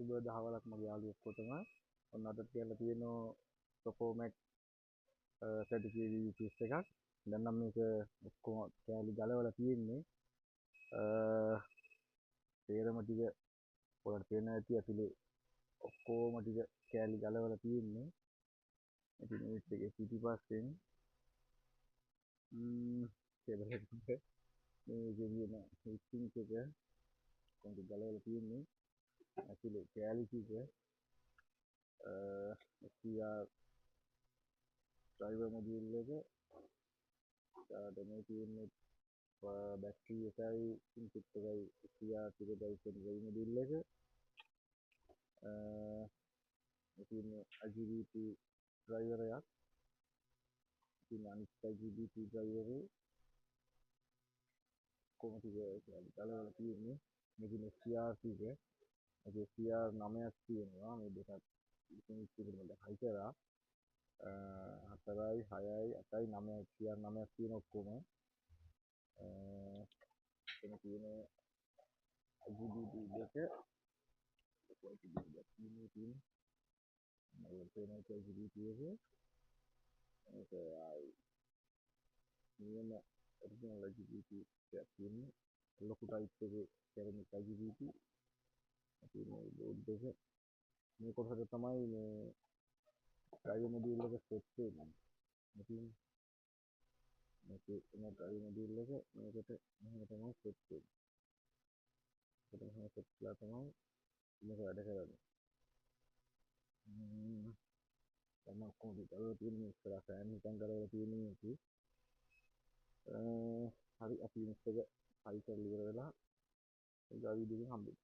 සුබ දහවලක් මගේ යාළුවෝ ඔක්කොටම. ඔන්න අදත් කියලා තියෙනවා Tokomac 30 kV UPS එකක්. දැන් නම් මේක ඔක්කොම කෑලි ගලවලා තියෙන්නේ. තේරම ටික ඔයාලට පේනවා ඇති, ඇතුලේ ඔක්කොම ටික කෑලි ගලවලා තියෙන්නේ. ඉතින් මේක එකේ පිටිපස්සෙන් කේබල් එක මේකේ තියෙන හීට් සින්ක් එක කොහොමද ගලවලා තියෙන්නේ. ඇතුලේ කෑලි ටික SCR driver module එක, ඊට මේ තියෙන්නේ බැටරි එකයි ඉන්පුට් එකයි SCR ටික ඩ්‍රයිව් කරන ඩ්‍රයිවර් මොඩියුල් එක. මේ තියෙන්නේ IGBT driver එකක්. ඉතින් අනිත් IGBT driver කොහොම ටික කෑලි ගලවලා තියෙන්නේ. මේකේ SCR ටික, මේකේ SCR 9ක් තියෙනවා. මේ දෙකක් ඉතින් ඉතින් මම හයි කරා. 4යි 6යි 8යි 9යි, SCR 9ක් තියෙන ඔක්කොම. එතන තියෙන IGBT දෙක, IGBT දෙකක් තියෙන්නේ. තියෙන මම පේන IGBT එක මේක ආයි නියම ඔරිජිනල් IGBT එකක් තියෙන්නේ, ලොකු ටයිප් එකේ සෙරමික් IGBT තියෙන බෝඩ් එක. මේ කොටසට තමයි මේ ඩ්‍රයිවර් මොඩියුල් එක සෙට් වෙන්නේ. ඉතින් මේකේ එන ඩ්‍රයිවර් මොඩියුල් එක මේකට මෙහෙම තමයි සෙට් වෙන්නේ. ඒකට මෙහෙම සෙට් කරලා තමයි මේක වැඩ කරන්නේ. දැන් ඔක්කොම ගලවලා තියෙන්නේ. ඉස්සරහ ෆෑන් හිටන් ගලවලා තියෙන්නේ මේකේ. හරි, අපි යුනිට් එක හයි කරලා ඉවර වෙලා ඊගා වීඩියෝ එකෙන් හම්බෙමු.